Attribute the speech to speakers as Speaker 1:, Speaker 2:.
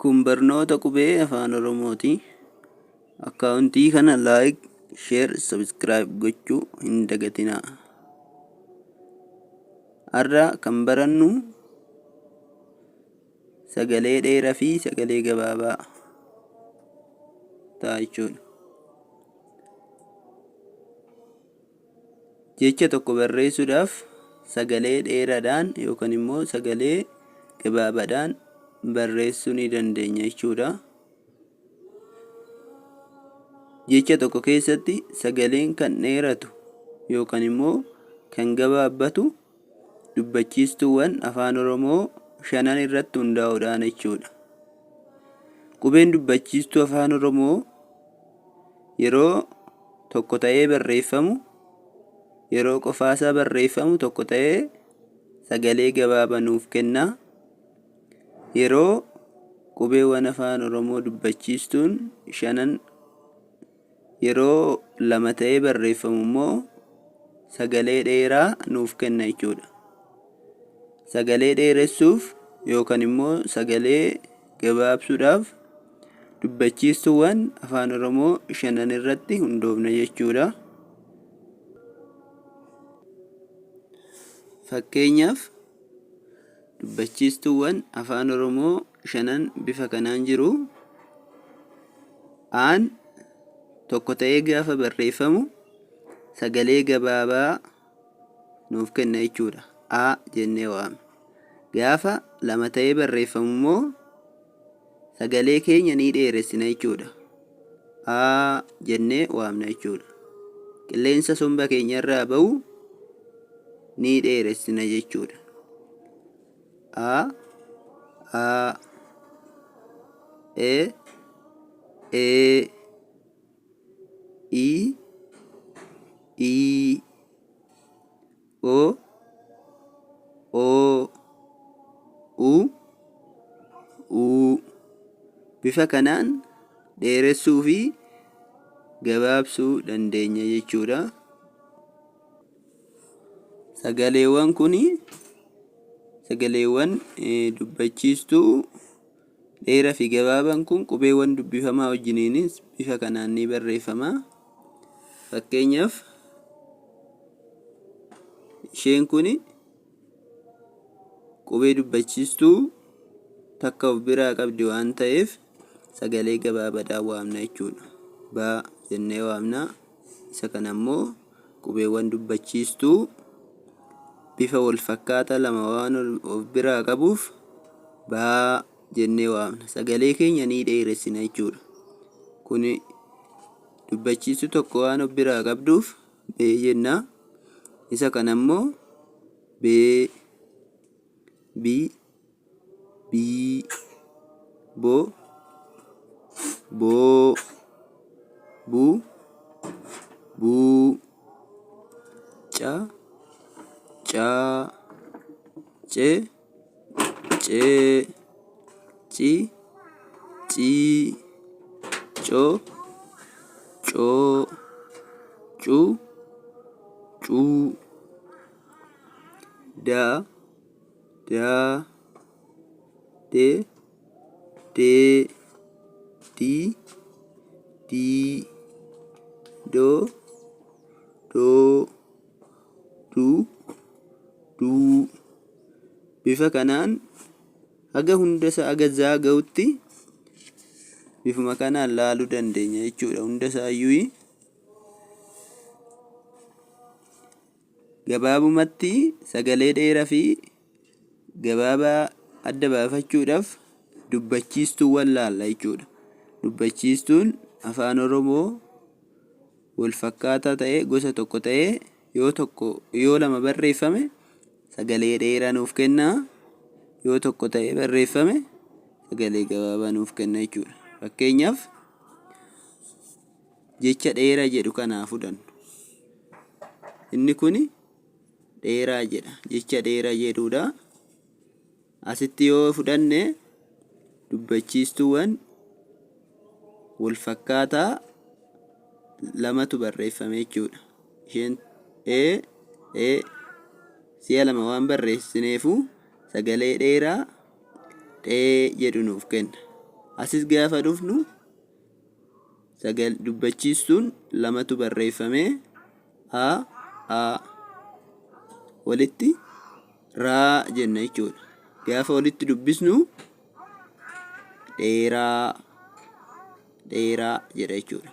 Speaker 1: Kun barnoota qubee Afaan Oromooti. Akkaawuntii kana like, share, subscribe gochuu hin dagatinaa. Har'a kan barannu sagalee dheeraa fi sagalee gabaabaa ta'a jechuudha. Jecha tokko barreessuudhaaf sagalee dheeraadhaan yookaan immoo sagalee gabaabaadhaan barreessuu ni dandeenya jechuudha. Jecha tokko keessatti sagaleen kan dheeratu yookaan immoo kan gabaabbatu dubbachiistuuwwan Afaan Oromoo shanan irratti hundaa'uudhaan jechuudha. Qubeen dubbachiistuu Afaan Oromoo yeroo tokko ta'ee barreeffamu yeroo qofaasaa barreeffamu tokko ta'ee sagalee gabaabaa nuuf kenna. Yeroo qubeewwan Afaan Oromoo dubbachiistuun shanan yeroo lama ta'ee barreeffamu immoo sagalee dheeraa nuuf kenna jechuudha. Sagalee dheeressuuf yookaan immoo sagalee gabaabsuudhaaf dubbachiistuuwwan Afaan Oromoo shanan irratti hundoofna jechuudha. Fakkeenyaaf dubbachiistuuwwan Afaan Oromoo shanan bifa kanaan jiru. Aan tokko ta'ee gaafa barreeffamu sagalee gabaabaa nuuf kenna jechuudha. A jennee waamna. Gaafa lama ta'ee barreeffamu immoo sagalee keenya ni dheeressina jechuudha. A jennee waamna jechuudha. Qilleensa somba keenya irraa ba'u ni dheeressina jechuudha. A A E E I I O O U U Bifa kanaan dheeressuu fi gabaabsuu dandeenya jechuudha. Sagaleewwan kun sagaleewwan dubbachiistuu dheeraa fi gabaabaan kun qubeewwan dubbifamaa wajjiniinis bifa kanaan ni barreeffama. Fakkeenyaaf isheen kun qubee dubbachiistuu takka of biraa qabdi waan ta'eef sagalee gabaabaadhaan waamna jechuudha. Ba jennee waamna. Isa kana immoo qubeewwan dubbachiistuu bifa wal fakkaataa lama waan of biraa qabuuf baa jennee waamna. Sagalee keenya ni dheeressina jechuudha. Kun dubbachiistuu tokko waan of biraa qabduuf bee jenna. Isa kana immoo bee, bi, bii, bo, boo, bu, buu, ca, caa, ce, cee, ci, cii, co, coo, cu, cuu, da, daa, de, dee, di, dii, do, doo, du, duu. Bifa kanaan haga hunda isaa haga zaa ga'utti bifuma kanaan laaluu dandeenya jechuudha. Hunda isaayyuu Gabaabumatti sagalee dheeraa fi gabaabaa adda baafachuudhaaf dubbachiistuuwwan laalla jechuudha. Dubbachiistuun Afaan Oromoo wal fakkaataa ta'ee gosa tokko ta'ee yoo tokko yoo lama barreeffame sagalee dheeraa nuuf kenna. Yoo tokko ta'ee barreeffame sagalee gabaabaa nuuf kenna jechuudha. Fakkeenyaaf jecha dheeraa jedhu kana haa fudhannu. Inni kun dheeraa jedha. Jecha dheeraa jedhudha. Asitti yoo fudhanne dubbachiistuuwwan wal fakkaataa lamatu barreeffame jechuudha. Isheen E, E si'a lama waan barreessineefu sagalee dheeraa dhee jedhu nuuf kenna. Asis gaafa dhufnu sagal dubbachiistuun lamatu barreeffame a a walitti raa jenna jechuudha. Gaafa walitti dubbisnu dheeraa dheeraa jedha jechuudha.